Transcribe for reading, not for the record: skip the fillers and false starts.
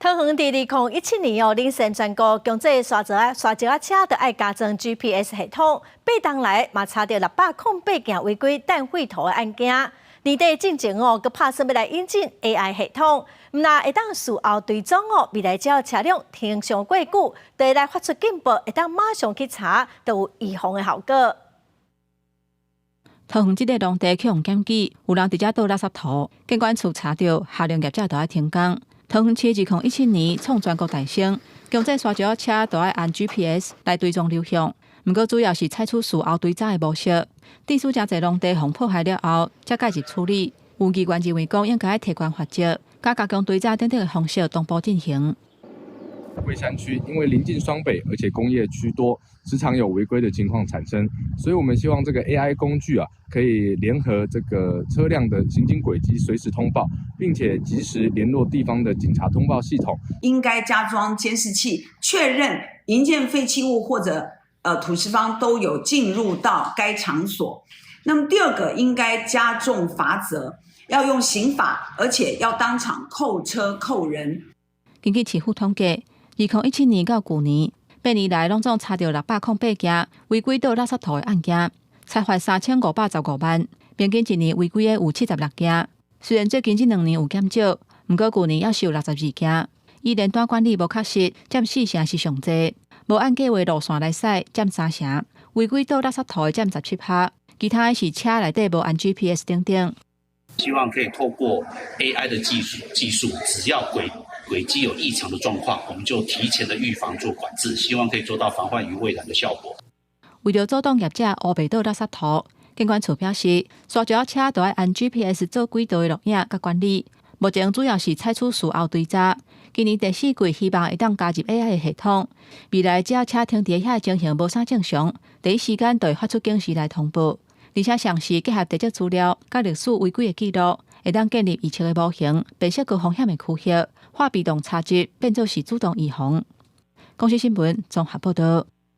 桃園佇2017年哦，領先全國強制沙石仔沙石仔車著愛加裝 GPS 系統，8冬來嘛查著608件違規擲廢塗的案件。年底進前哦，閣拍算欲來引進 AI 系統，毋但會當事後追蹤哦，未來只要車輛停傷過久，就會來發出警報，會當馬上去查，就有預防的效果。桃園這个農地去予檢舉，有人佇遮倒垃圾塗，建管處查著，下令業者著愛停工。桃園市2017年創全國大先，強制沙石仔車著愛按 GPS 來追蹤流向。毋過主要是採取事後追查的模式。致使誠濟農地予破壞了後，才介入處理。有議員認為講應該提懸罰則，佮加強追查等等的方式同步進行。龜山區因為臨近雙北，而且工業區多，時常有違規的情況產生，所以我們希望這個 AI 工具啊，可以聯合這個車輛的行經軌跡，隨時通報，並且及時聯絡地方的警察通報系統。應該加裝監視器，確認營建廢棄物或者土石方都有進入到該場所。那麼第二個應該加重罰則，要用刑法，而且要當場扣車扣人。根據市府統計，2017年到舊年8年來，攏總查著608件違規倒垃圾塗的案件，裁罰3515萬。平均一年違規的有76件。雖然最近這兩年有減少，毋過舊年猶是有62件。以連單管理無確實，佔四成是上濟；無按計畫路線來駛，佔三成；違規倒垃圾塗的佔17趴，其他的是車內底無按 GPS 等等。希望可以透過 AI 的技術，只要軌跡有異常的狀況，我們就提前的預防做管制，希望可以做到防患於未然的效果。為著阻擋業者烏白倒垃圾塗，建管處表示，沙石仔車著愛按 GPS 做軌道的錄影佮管理。目前主要是採取事後追查。今年第四季希望會當加入 AI 的系統，未來只要車停佇遐的情形無啥正常，第一時間就會發出警示來通報，而且同時結合地籍資料佮歷史違規的記錄，會當建立預測的模型，辨識高風險的區域，化被動查緝變做是主動預防。公視新聞綜合報導。